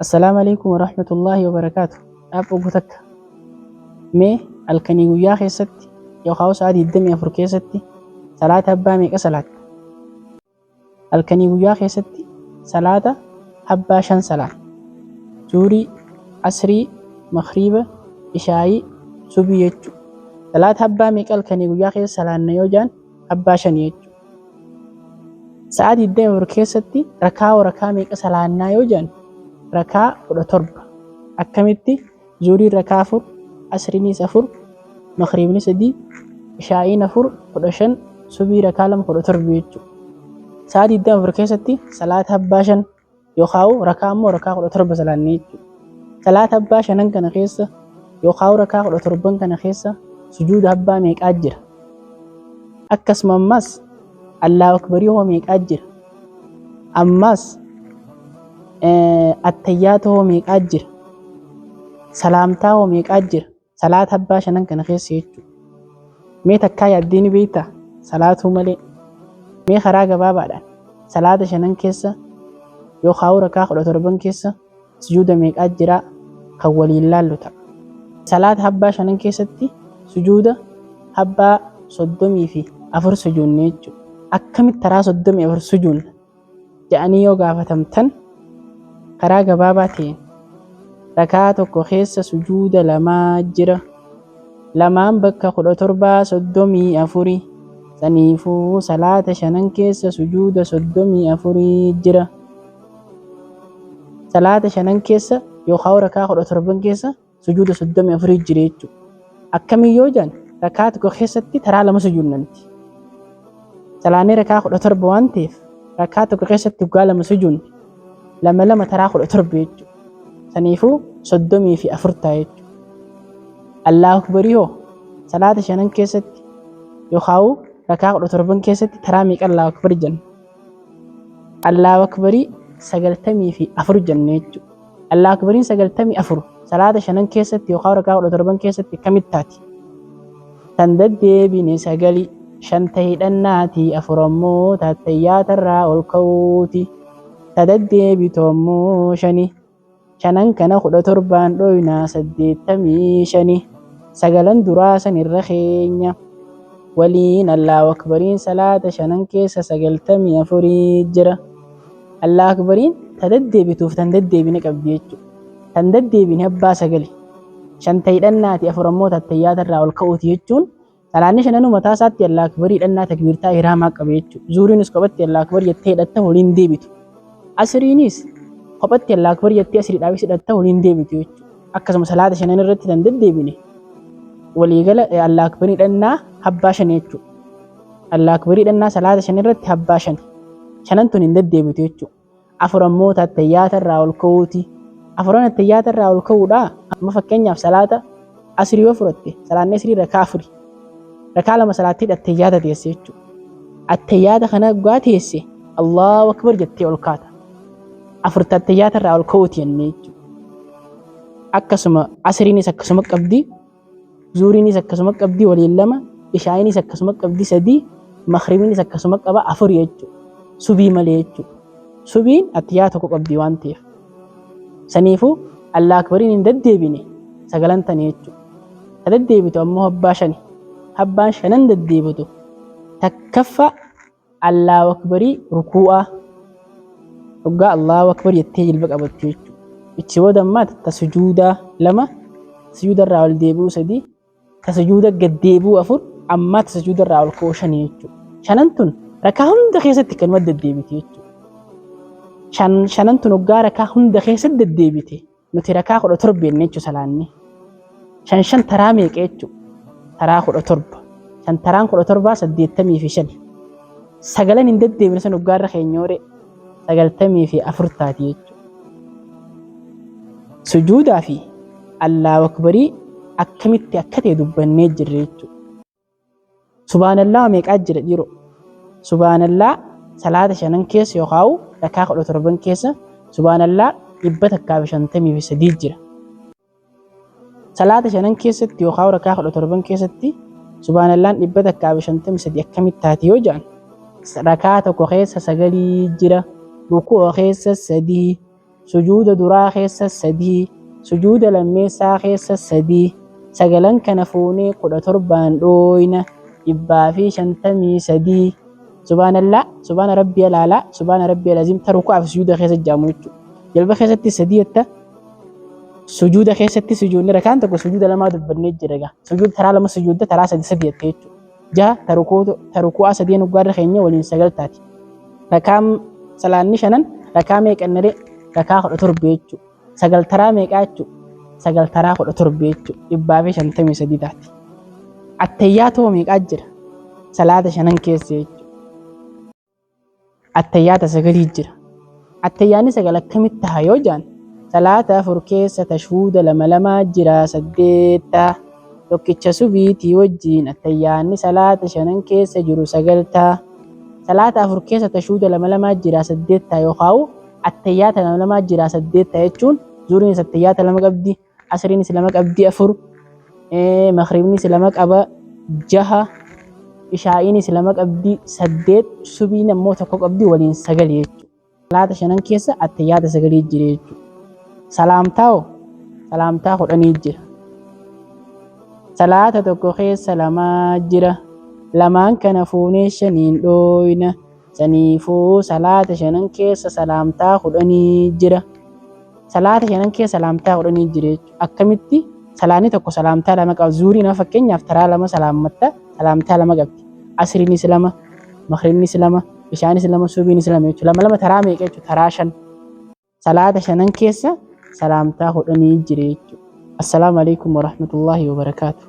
Assalaamu Aleykum Warahmatullaahi Wabarakaatu. Dhaaphoo gutakka. Mee halkanii guyyaa keessatti yookaan sa'a 24 keessatti salaata abbaa meeqa salaatta? Halkanii guyyaa keessatti salaata abbaa 5 salaata. Zuurii, Asrii, Maghriiba, Ishaayii, Subii jechuudha. Salaata abbaa meeqa halkanii guyyaa keessa salaanna yoo jaan abbaa 5 jechuudha. Sa'a 24 keessatti rakaa rakaa meeqa salaannaa yoo jedhan rakaa 17. Akkamitti? Zuuriin rakaa 4, asriinis 4, maghriibni 3, ishaa'iin 4, 15, subii rakaa 2, 17 jechuudha. Sa'a 24 keessatti salaata abbaa 5 yookaan rakaa immoo rakaa 17 salaannee jechuudha. Salaata abbaa shanan kana keessa yookaan rakaa 17 kana keessa sujuuda abbaa meeqaa jira? Akkasuma ammas Allahu Akbarii hoo meeqaa jira? Ammas attayyaata hoo meeqaa jira? Salaamtaa hoo meeqaa jira? Salaata abbaa shanan kana keessa jechuudha. Mee takkaa yaaddee ni beektaa? Salaatuu malee. Mee karaa gabaabaadhaan salaata shanan keessa yookaan rakaa 17 keessa sujuuda meeqaa jira kan waliin laallu ta'a. Salaata abbaa shanan keessatti sujuuda abbaa 34 sujuunne jechuudha. Akkamitti taraa 34 sujuunna jedhanii yoo gaafatamtan karaa gabaabaa ta'een rakaa tokko keessa sujuuda lamaa jira. Lamaan bakka 17 34. Saniifuu salaata shanan keessa sujuuda 34 jira. Salaata shanan keessa yookaan rakaa 17 keessa sujuuda 34 jira jechuudha. Akkamiin yoo jedhan rakaa tokko keessatti taraa lama sujuudna nuti. Salaanni rakaa 17 waan ta'eef rakaa tokko keessatti waggaa lama sujuudne lama lama taraa 17 jechuudha. Saniifuu 34 ta'a jechuudha. Allahu Akbarii hoo salaata shanan keessatti yookaan rakaa 17 keessatti taraa meeqa Allahu Akbar jenna? Allahu Akbarii 94 jenne jechuudha. Allahu Akbariin 94 salaata shanan keessatti yookaan rakaa 17 keessatti akkamitti taati? Tan deddeebine sagali, shan ta hidhannaati, afur ammoo ta attayyaatarraa ol ka'uuti. Ta deddeebitu ammoo shani. Shanan kana 17n dhoynaa 85. Sagalan duraa san irra keenya. Waliin Allahu Akbariin salaata shanan keessa 94 jira. Allahu Akbariin ta deddeebituuf tan deddeebine qabdi jechuudha. Tan deddeebine abbaa sagali. Shan ta hidhannaati, afur ammoo ta attayyaatarraa ol ka'uuti jechuun salaanni shananuu mataa isaatti Allahu Akbarii hidhannaa takbiirtaa ihraamaa qaba jechuudha. Zuuriinis kophatti Allahu Akbar jettee hidhatta waliin deebitu. Asriinis kophatti Allahu Akbar jettee asriidhaafis hidhatta waliin deebitu jechuudha. Akkasuma salaata shanan irratti tan deddeebine waliigala Allahu Akbarii hidhannaa abbaa shan jechuudha. Allahu Akbarii hidhannaa salaata shan irratti abbaa shan. Shanan tun hin deddeebitu jechuudha. Afur ammoo attayyaata irraa ol ka'uuti. Afuran attayyaata irraa ol ka'uudha. Amma fakkeenyaaf salaata asrii yoo fudhatte salaanni asrii rakaa afuri. Rakaa lama salaattee attayyaata teesse jechuudha. Attayyaata kana dhugaa teesse Allahu Akbar jettee ol kaata. Afur attayyaata irraa ol ka'uuti jennee jechuudha. Akkasuma asriinis akkasuma qabdi. Zuuriinis akkasuma qabdi waliin lama, ishaa'iinis akkasuma qabdi sadii, maghribiinis akkasuma qaba afur jechuudha. Subii malee jechuudha. Subiin attiyaa tokko qabdi waan ta'eef. Saniifuu Allaa Akbariin hin deddeebine sagalan tani jechuudha. Ta deddeebitu ammoo abbaa shani. Abbaan shanan deddeebitu takkaffa Allaahu Akbarii rukuu'aa hoggaa Allaahu Akbar jettee jilba qabattu jechuudha. Ichi booda ammaa ta sujuudaa lama, sujuuda irraa ol deebi'uu sadii, ta sujuuda gad deebi'uu afur, ammaa ta sujuuda irraa ol ka'uu shani jechuudha. Shanan tun rakaa hunda keessatti kanuma deddeebiti jechuudha. Shanan tun hoggaa rakaa hunda keessatti deddeebite nuti rakaa 17 jenne jechuudha salaanni. Shan shan taraa meeqa jechuudha? Taraa 17. Shan taraan 17 85. Sagalan hin deddeebine san hoggaarra keenyoore 94 taati jechuudha. Sujuudaa fi Allahu Akbarii akkamitti akka ta'e dubbannee jirre jechuudha. Subhaanallaa meeqaa jira dhiiroo? Subhaanallaa salaata shanan keessa yookaan rakaa 17 keessa subhaanallaa 153 jira. Salaata shanan keessatti yookaan rakaa 17 keessatti subhaanallaan 153 akkamitti taati yoo jedhan rakaa tokko keessa sagalii jira, rukuu keessa sadii, Sujuuda duraa keessa 3, sujuuda lammeessaa keessa 3, sagalan kana fuunee 17n dhooyna, 153. Subhaanallaa, subhaana rabbiyal aalaa, subhaana rabbiyal aziim ta ruku'aa fi sujuuda keessa jaamu jechuudha. Jalba keessatti 3 jetta, sujuuda keessatti sujuudni rakaan tokko sujuuda lamaa dubbannee jira egaa. Sujuuda taraa lama sujuudda taraa sadi sadi jette jechuudha. Jaha ta ruku'aa sadeen hoggaarra keenya waliin 9 taati. Rakaan salaanni shanan rakaa meeqannaree? Rakaa 17 jechuudha. 9 taraa meeqaa jechuudha? 9 taraa 17 jechuudha. 153 taati. Attayyaatoo meeqaa jira? Salaata shanan keessa jechuudha. Attayyaata sagalii jira. Attayyaanni sagal akkamitti taha yoo jaan, salaata afur keessa tashhuuda lama lamaa jira 8 taha. Tokkicha subiitii wajjiin attayyaanni salaata shanan keessa jiru 9 taha. Salaata afur keessa tashhuuda lama lamaa jira 8 taha yookaa'u attayyaata lama lamaa jira 8 taha jechuun zuhriinis attayyaata lama qabdi, asriinis lama qabdi 4, maghribnis lama qaba 6, ishaa'iinis lama qabdi 8, subiin ammoo tokko qabdi waliin 9 jechuudha. Salaata shanan keessa attayyaata sagalii jira jechuudha. Salaamtaa hoo? Salaamtaa kudhanii jira. Salaata tokko keessa lamaa jira. Lamaan kana fuunee shaniin dhooyna. Saniifuu salaata shanan keessa salaamtaa kudhanii jira. Salaata shanan keessa salaamtaa kudhanii jira jechuudha. Akkamitti salaanni tokko salaamtaa lama qaba. Zuuriin amma fakkeenyaaf taraa lama salaammatta salaamtaa lama qabdi. Asriinis lama, maghribnis lama, ishaanis lama, subiinis lama jechuudha. Lama lama taraa meeqa jechuudha? Taraa shan. Salaata shanan keessa salaamtaa kudhanii jira jechuudha. Assalaamu alaikum warahmatullaahi wabarakaatu.